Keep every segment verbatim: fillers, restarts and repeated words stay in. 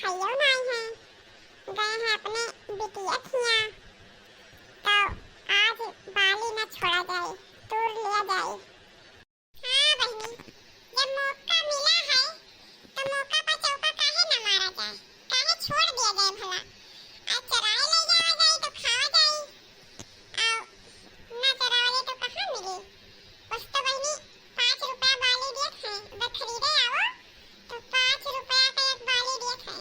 भैया नाई है, गए हैं अपने बिटिया खिया। तो आज बाली ना छोड़ा जाए, तूर लिया जाए। हाँ बहिनी, जब मौका मिला है, तो मौका पर चौका काहे ना मारा जाए, काहे छोड़ दिया जाए भला? आज चराए ले जावा जाए तो खावा जाए, और ना चरावा जाए तो कहाँ मिली? बस तो बहिनी, पाँच रुपया बाली देत है, अगर खरीदे आओ, तो पाँच रुपया का एक बाली देत है।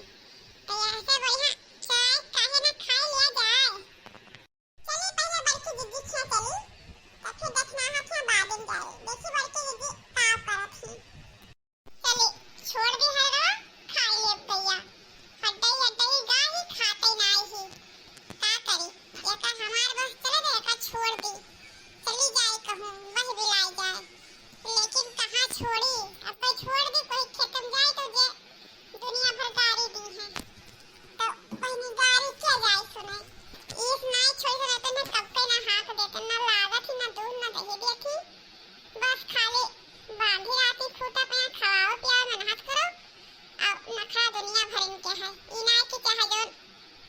तो यहाँ से बढ़िया चाय काहे ना खाए लिया जाए। चली पहले बड़की जिज्जी खिया चली, तब फिर दक्षिणा हाथ में बादल जाए। देखी बड़की जिज्जी का करत ही। चली, छोड़ दी है रवा, खाई लेब गैया। हड्डई हड्डई गाही खाते नाई ही। का करी, एकर हमार बस चले तो एकर छोड़ दी। चली जाए कहूँ, बह बिलाई जाए। लेकिन कहाँ छोड़ी, अब कोई छोड़ दी, कोई खेत में जाए तो जे दुनिया भर गारी दी है। तो बहिनी गारी क्या जाए सुने? ईस नाई छोड़ी सुने, तो ना कब के ना हाथ देते, ना लागत ही, ना दूध, ना दही देती। बस खाली बांधी राती खूटा पे खवाओ पियाओ, मेहनत करो। अब नखरा दुनिया भर इनके है। ई नाई की चाहे जौन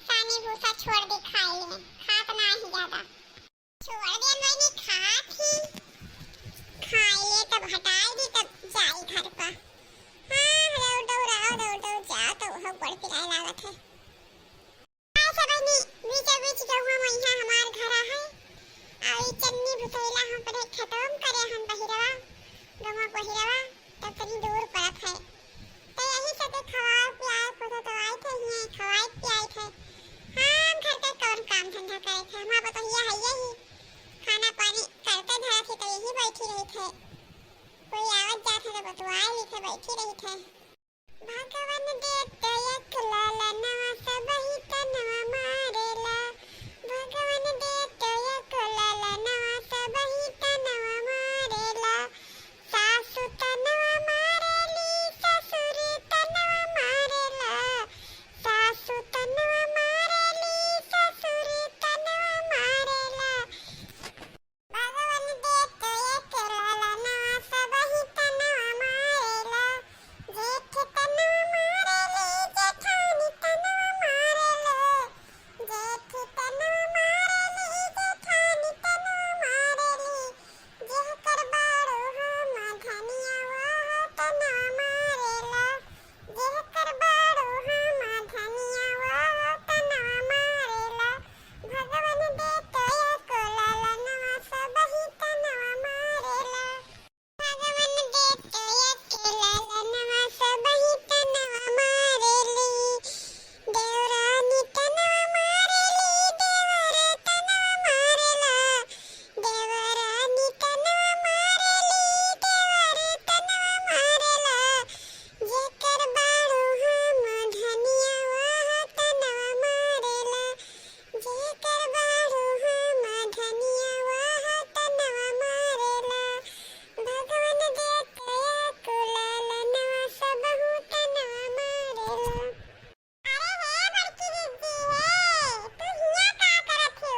सानी भूसा छोड़ दी खाए लिए, खात ना ही ज्यादा। छोड़ दियन वही खात ही। खाए ले तब हटाए दी तब जाई घर पर। हाँ, दौड़ दौड़ आओ, दौड़ दौड़ जाओ, तो वह बड़ पिराए लागत है। ऐसे बहिनी, बीचों बीच गहुआ में यहाँ हमार घर है। और ई चन्नी भुसैला हम अपने खेतों में करे हन बहिरवा, गहुआ बहिरवा। तब तनी दूर पड़त है। तो यही सबके खवाए पियाए पोसे तो आए थे, हियाँ खवाए पियाए थे। हम घर के कौन काम धंधा करे थे, हमार बतहिया है यही। खाना पानी करते धरा थे तो यही बैठी रही थे। कोई आवत जात है तो बतुआए ली थे, बैठी रही थे। भगवान देत एक ललनवा सबही तनवा मारेला। भगवान देत एक ललनवा सबही तनवा मारेला। सासु तनवा मारेली, ससुर तनवा मारेला। सासु तनवा मारेली, ससुर तनवा मारेला। भगवान देत एक ललनवा सबही तनवा मारेला। जेठ तनवा मारेली, जेठानी तनवा मारेला। जेठ तनवा मारेली, जेठानी तनवा मारेली। जेहकर बाड़ू हम धनिया वह तनवा मारेला। जेहकर बाड़ू हम धनिया वह तनवा मारेला। भगवान देत एक ललनवा सबही तनवा मारेला। भगवान देत एक ललनवा सबही तनवा मारेली। देवरानी तनवा मारेली, देवर तनवा मारेला। देवरानी तनवा मारेली, देवर तनवा मारेला। जेकर बाड़ू हम धनिया वह तनवा मारेला। जेकर बाड़ू हम धनिया वह तनवा मारेला। भगवान देत एक ललनवा सबहू तनवा मारेला। अरे हे बड़की जिज्जी हे, तू हियां का करत हो?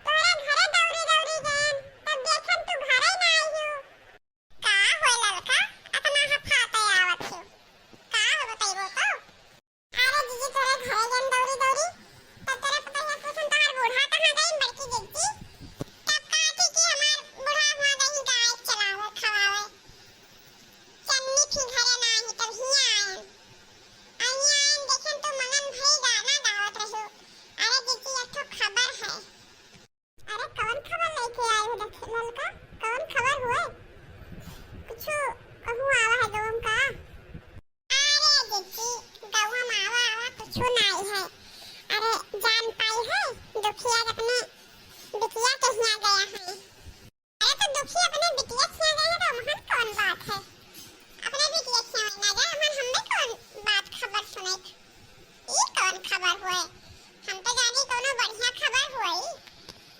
तोरे घरे दौड़ी दौड़ी गएन, तब देखन तू घरे ना आई हो। का होय ललका, अतना हफाते आवत हो? का हो बतइबो तो? अरे जिज्जी तोरे घरे गएन दौड़ी दौड़ी, तब तोरे पतोहिया पूछन तोहार बूढ़ा कहाँ गइन बड़की जिज्जी? तब कहा थी कि हमार बूढ़ा हुआं गइन गाय चलावे, खवावे। चन्नी फिर घरे ना आई, तब हियां आएन। आ हियां आएन, देखेन तो मगन भई गाना गावत रहो। अरे जिज्जी, एक ठो खबर है। अरे कौन खबर लेके आए हो ललका? कौन खबर हुए? कुछ कहूँ आवा है गौम का? अरे जिज्जी, गौवा में आवा आवा कुछ नाई है। अरे जान पाई है, दुखिया अपने बिटिया के हियां गया है। अरे तो दुखी अपने बिटिया खिया गए हैं तो हमहन कौन बात है? अपने बिटिया खिया ना जाए, हमहन हमें कौन बात खबर सुने? ई कौन खबर हुए? हम तो जानी कोनो बढ़िया खबर हुई।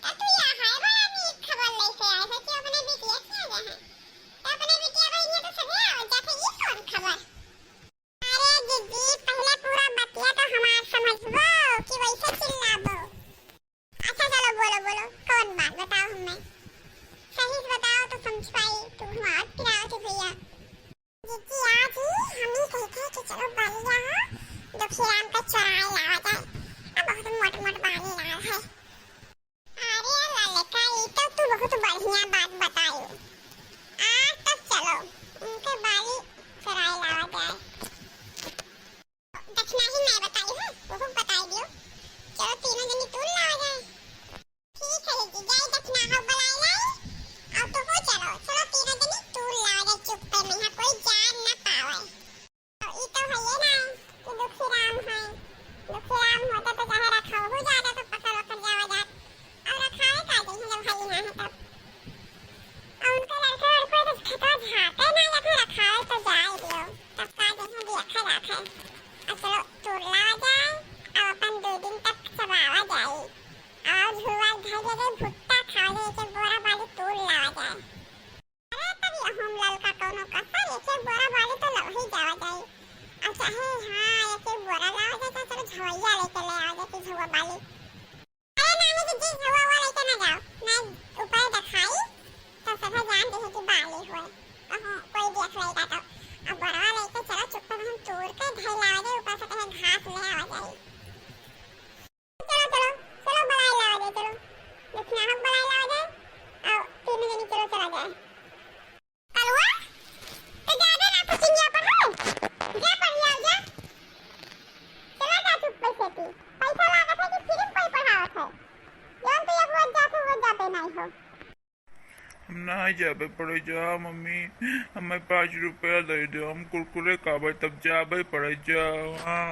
तो तू यहाँ है बड़ा नीक खबर लेके आए हो कि अपने बिटिया खिया गए हैं। तो अपने बिटिया बहनिया तो सभी आवत जात है, ई कौन खबर? अरे जिज्जी, पहले पूरा बतिया तो हमार समझबो कि वैसे चिल्लाबो। अच्छा चलो बोलो बोलो, कौन बात बताओ हमें। राम का चोराई लावा जाए। अब बहुत मोट मोट बाली लाल है। अरे ललका, ई तो तू बहुत बढ़िया बात बताई। आज तो चलो, इनके बाली चोराई लावा जाए। दक्षिणा ही मैं बताई हूँ, वो बताई दियो। चलो, तीनों जनी तूर लावा जाए। ठीक है, जीजी, जाई दक्षिणा हो बुलाई लाई। और तू हो चलो, चलो, तीनों जनी तूर लावा जाए, चुप्पे में, यहाँ कोई जान ना पावे। ई तो हइये ना कि दुखी राम है। दुखी राम होता तो चाहे रखा हो जाता तो पकड़ वकड़ जावा जात। और रखावे का जइहे जब हइये ना है तब। और उनका लड़का लड़का तो खेतवा झाँके ना, लेकिन रखावे तो जाए दियो। तब का जइहे देखा जात है। और चलो तोड़ लावा जाए, अब अपन दो दिन तक चबावा जाए। और झुआ धइले के भुट्टा खावा जाए, एक एक बोरा बाली तोड़ लावा जाए। अरे तब यहूँ ललका कौनो कसर, एक एक बोरा बाली तो लवही जावा जाई। आ चाहे हाँ, एक एक बोरा लावा जाए, चाहे चलो झवैया लेके ले आवा जाए, झुआ बाली। अरे नानी दीदी, झुआ हुआ लेके ना जाओ, ना ऊपर दिखाई, तो सभे जान दे कि बाली हुए। कहूँ कोई देख लेगा तो। अब बोरवा लेके चलो, चुप्पे में हम तोड़ के धई लावा जाए, ऊपर से कहे घास ले आवा जाए। चलो, चलो, चलो, बुलाई लावा जाए, चलो। दक्षिणा हम बुलाई लावा जाए, और तीनों जनी चलो चला जाए। कलुआ, तो ज्यादा ना कुछ इंडिया पर है, जा पढ़ लिया जा। चला जा चुप्पे से तू, पैसा लागत है कि फ्री में कोई पढ़ावत है? जौन तू एक रोज जाते, रोज जाते नहीं हो। हम ना जाबे पड़े जा मम्मी, हमें पाँच रुपया दे दे, हम कुरकुरे खाबे तब जाबे पड़े जा। हाँ।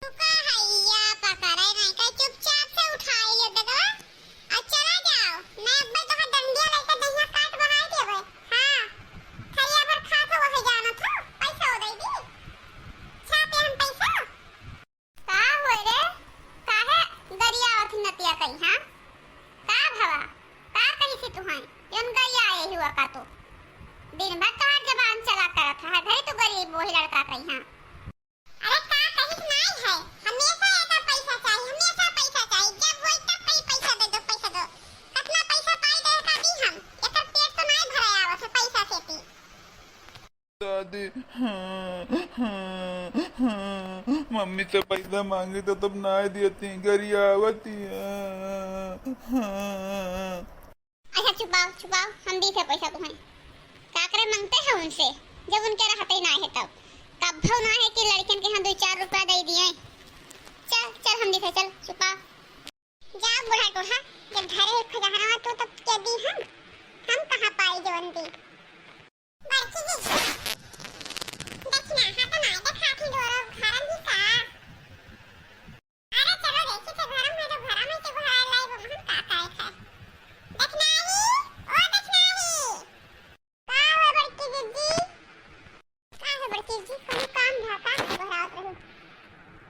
तू का हैया पकड़े नहीं का, चुपचाप से उठाई ले दगवा और चला जाओ, नहीं अब्बे तोहार डंडिया लेके दहिया काट बहाई देबे। हाँ, थरिया भर खा के वही जाना था, पैसा वो दे दी, छापे हम पैसा। का होए रे, काहे गरियावत ही नतिया कही, हाँ? का भवा, का कही थी तुहैं, जौन गरियाए हुआ का तू? दिन भर तोहार जबान चला करत है, घरे तू गरीब वही लड़का कही, हाँ? अरे का कहित नाई है, हमेशा एकर पैसा चाही, हमेशा पैसा चाही, जब होई तब कही पैसा दे दो, पैसा दो। कितना पैसा पाई दे का दी हम, एकर पेट तो नाई भरे आवत है पैसा से पी। दादी, हाँ, हाँ, हाँ, मम्मी से पैसा मांगी तो तब नाई दियती, गरियावती, हाँ, हाँ। अच्छा चुपाओ, चुपाओ, हम दी थे पैसा तुम्हें। का करे मांगते हैं उनसे, जब उनके रहते ही ना है तब। कब्बो ना है कि लड़कन के यहाँ दो चार रुपया दे दिए। चल, चल, हम दी थे, चल, चुपाओ। जा बूढ़ा टोहा, जब घरे खुजहरवा तू तब के दी हम, हम कहाँ पाई जवन दी। बड़की जीजी, दक्षिणा हाथ ना देखात ही डोरो घरम ही का। अरे चलो देखी थे घरम है तो घरम है तो घर लाई वो हम का करे थे। दक्षिणाही, ओ दक्षिणाही। का हो बड़की जीजी? का हो बड़की जीजी, कोनो काम है का? घरावत रही।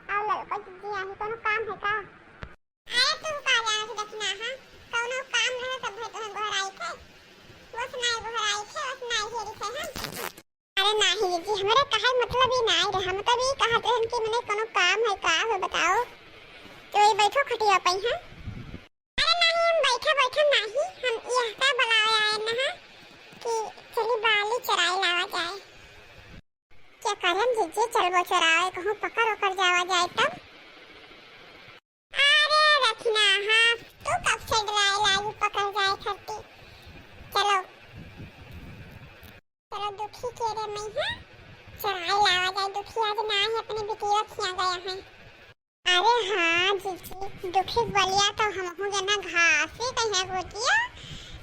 आओ ललका जीजी, आही कोनो काम है का? अरे तू का जाना से दक्षिणा, हाँ? कौनो काम रहे तब भाई तोहन गोहराई थे। वस नाई गोहराई थे, वस नाई हेरी थे हम। अरे नाही जीजी, हमरे कहे मतलब ई नाई रहे। हम तब ई कहत रहन कि मने कौनो काम है का हो बताओ? तो ये बैठो खटिया पे, हाँ? अरे नाही, हम बैठा बैठा नाही, हम यह का बुलावे आए न, हाँ? कि चली बाली चराई लावा जाए। क्या करम जीजी, चलबो चरावे कहूँ पकड़ ओकर जावा जाए तब। अरे रखना, हाँ, तू कब से डराए लागी पकड़ जाए खाती? चलो, चलो दुखी के रे मैं, हाँ, चराई लावा जाए। दुखी आज ना है, अपने बिटिया खिया गया है। अरे हाँ जीजी, दुखी बलिया तो हमहू जना घास ही कहे गोटिया,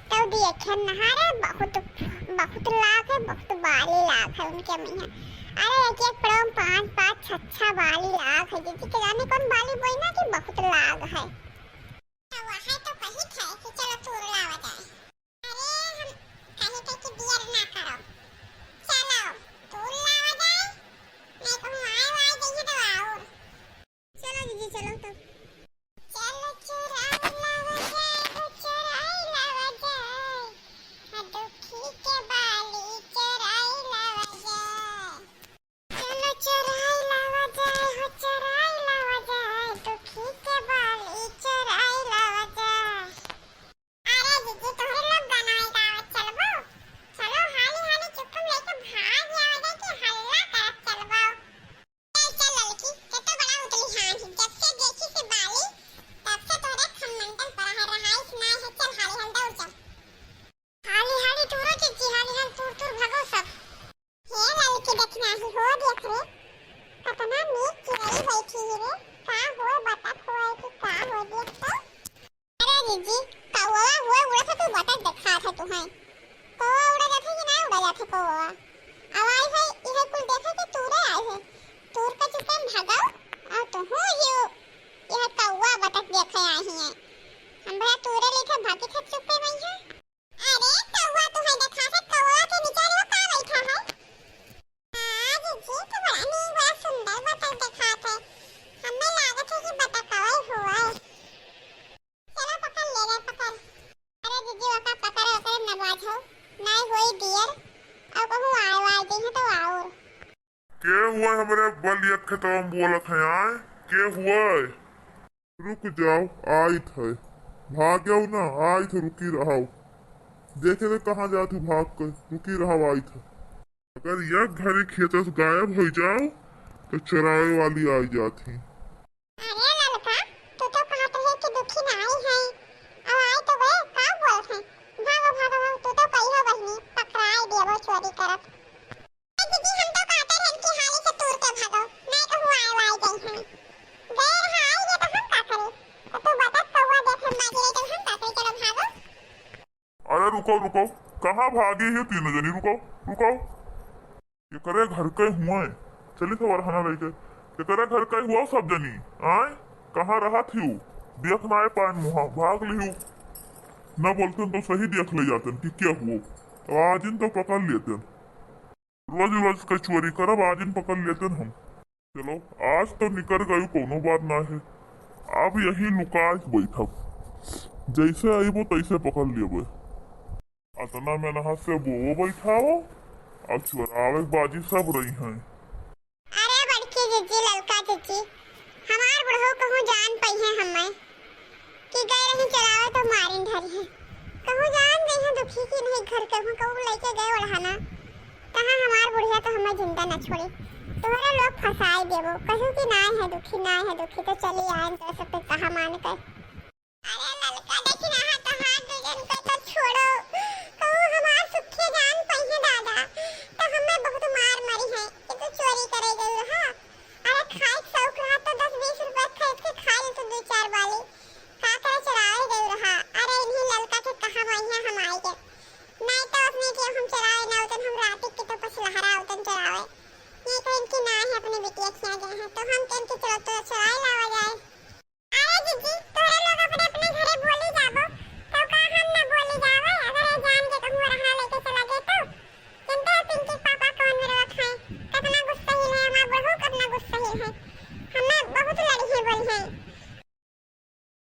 तो देखे नहारे बहुत, बहुत लाग है, बहुत बाली लाग है उनके मैया। अरे एक एक पेड़ों में पाँच पाँच छह छह बाली लाग है जीजी, के जाने कौन बाली बोई ना कि बहुत लाग है। तो वह तो कही थे कि चलो तूर लावा जाए। अरे हम कही थे कि दियर ना करो, चलो तूर लावा जाए, नहीं कहूँ आए वाए जाइए तो और। चलो जीजी, चलो तब। चलो चुराई लावा जाए, हो चुराई लावा जाए। हाँ, दुखी के बाली चुराई लावा जाए। चलो चुराई लावा जाए, हो चुराई लावा जाए। दुखी के बाली हमरे बलिया खेतवा में बोलत है, आए, के हुआ है? रुक जाओ, आइत है। भाग्यो ना, आइत है, रुकी रहो। देखे थे कहाँ जात है भाग के, रुकी रहो, आइत है। अगर एक घड़ी खेत से गायब हो जाओ, तो चरावे वाली आई जात ही। अरे ललका, तू तो कहत रहे कि दुखी नाई है, अब आई तो गए, का बोलत है? भागो, भागो, भागो, तू तो कहियो बहिनी, पकड़ाई देबो चोरी करत। ए दीदी, हम तो कहते रहन कि हाली से तूर के भागो, नहीं कहूँ आए वाए गई हैं। गए रहा आई गए तो हम का करी? तो तू बतख कौआ देख हम बाजी रही तो हम का करी, चलो भागो। अरे रुको, रुको, कहाँ भागी हो तीनों जनी? रुको, रुको। एकरे घर के हुए, चली थे वरहना लेके। एकरे घर के हुआ सब जनी, आए? कहाँ रहा थी? देख ना आए पान मुहा, भाग लिहू। न बोलते तो सही देख ले जाते कि क्या हुआ। तो आज इन तो पकड़ लेते। रोज रोज के चोरी करब, आज इन पकड़ लेते हम। चलो, आज तो निकर गयू, कोनो बात ना है। अब यही लुका के बैठब, जैसे अइबो तैसे पकड़ लेबे। अतना मेहनत से बोवो बैठाओ, अब चोरावे के बाजी सब रही हैं। अरे बड़की जिज्जी, ललका जिज्जी, हमार बुढ़ऊ कहूँ जान पइहे हमें कि गए रही चरावे तो मारिन धरी है। कहूँ जान गई है दुखी की नहीं घर कहूँ कहूँ लेके गए ओढ़ाना। कहाँ हमार बुढ़िया तो हमें जिंदा न छोड़ी। तोहरा लोग फंसाई देबो, कहू कि नाय है दुखी, नाय है दुखी, तो चली आए तो सब कहा मान कर। अरे ललका, देखी ना, हाथ, हाथ दे जन के तो छोड़ो। कहूँ हमार सुखे जान पइहे दादा, तो हमें बहुत मार मरी है कि तू चोरी करे गई रहा। अरे खाए के शौक रहा तो दस बीस रुपया खरीद के खा ले तो दो चार बाली। का करे चरावे गई रहा। अरे इन्हीं ललका के कहा माइया हम आए के। नहीं तो उसने के हम चरावे ना उतन हम राती के तो पछलहरा उतन चरावे। ये कहें कि ना है अपने बिटिया खिया गए हैं तो हम कहें कि चलो तो चरावे।